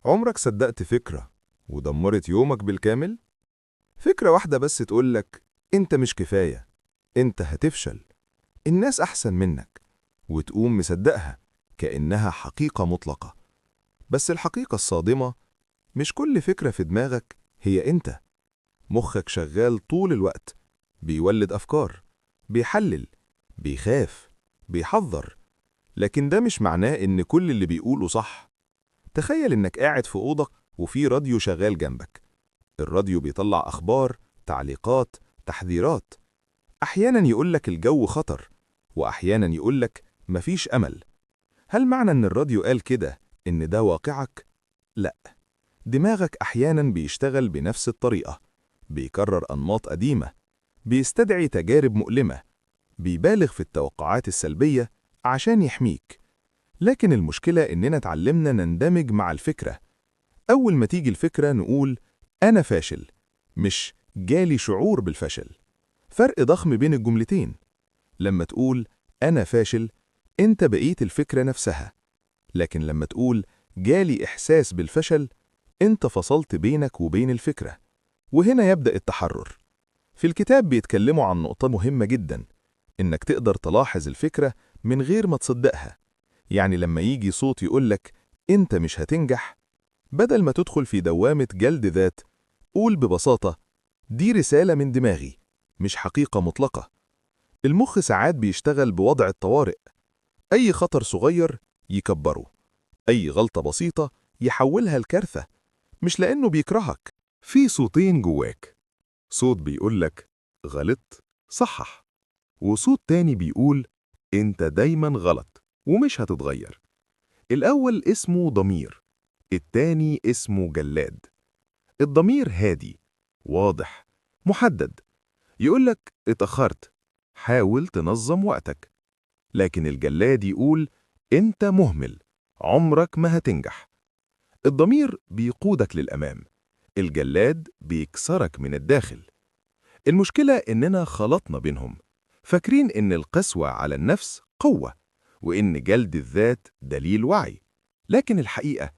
عمرك صدقت فكرة ودمرت يومك بالكامل؟ فكرة واحدة بس تقولك أنت مش كفاية، أنت هتفشل، الناس أحسن منك، وتقوم مصدقها كأنها حقيقة مطلقة. بس الحقيقة الصادمة، مش كل فكرة في دماغك هي أنت. مخك شغال طول الوقت، بيولد أفكار، بيحلل، بيخاف، بيحذر، لكن ده مش معناه إن كل اللي بيقوله صح. تخيل إنك قاعد في أوضة وفي راديو شغال جنبك. الراديو بيطلع أخبار، تعليقات، تحذيرات. أحياناً يقولك الجو خطر، وأحياناً يقولك مفيش أمل. هل معنى إن الراديو قال كده إن ده واقعك؟ لأ. دماغك أحياناً بيشتغل بنفس الطريقة، بيكرر أنماط قديمة، بيستدعي تجارب مؤلمة، بيبالغ في التوقعات السلبية عشان يحميك. لكن المشكلة إننا اتعلمنا نندمج مع الفكرة. أول ما تيجي الفكرة نقول أنا فاشل، مش جالي شعور بالفشل. فرق ضخم بين الجملتين. لما تقول أنا فاشل، أنت بقيت الفكرة نفسها. لكن لما تقول جالي إحساس بالفشل، أنت فصلت بينك وبين الفكرة. وهنا يبدأ التحرر. في الكتاب بيتكلموا عن نقطة مهمة جدا، إنك تقدر تلاحظ الفكرة من غير ما تصدقها. يعني لما يجي صوت يقولك أنت مش هتنجح، بدل ما تدخل في دوامة جلد ذات، قول ببساطة دي رسالة من دماغي، مش حقيقة مطلقة. المخ ساعات بيشتغل بوضع الطوارئ، أي خطر صغير يكبره، أي غلطة بسيطة يحولها لكارثة، مش لأنه بيكرهك. في صوتين جواك، صوت بيقولك غلط صحح، وصوت تاني بيقول انت دايما غلط ومش هتتغير. الأول اسمه ضمير، التاني اسمه جلاد. الضمير هادي، واضح، محدد، يقولك اتأخرت، حاول تنظم وقتك. لكن الجلاد يقول انت مهمل، عمرك ما هتنجح. الضمير بيقودك للأمام، الجلاد بيكسرك من الداخل. المشكلة إننا خلطنا بينهم، فاكرين إن القسوة على النفس قوة، وإن جلد الذات دليل وعي. لكن الحقيقة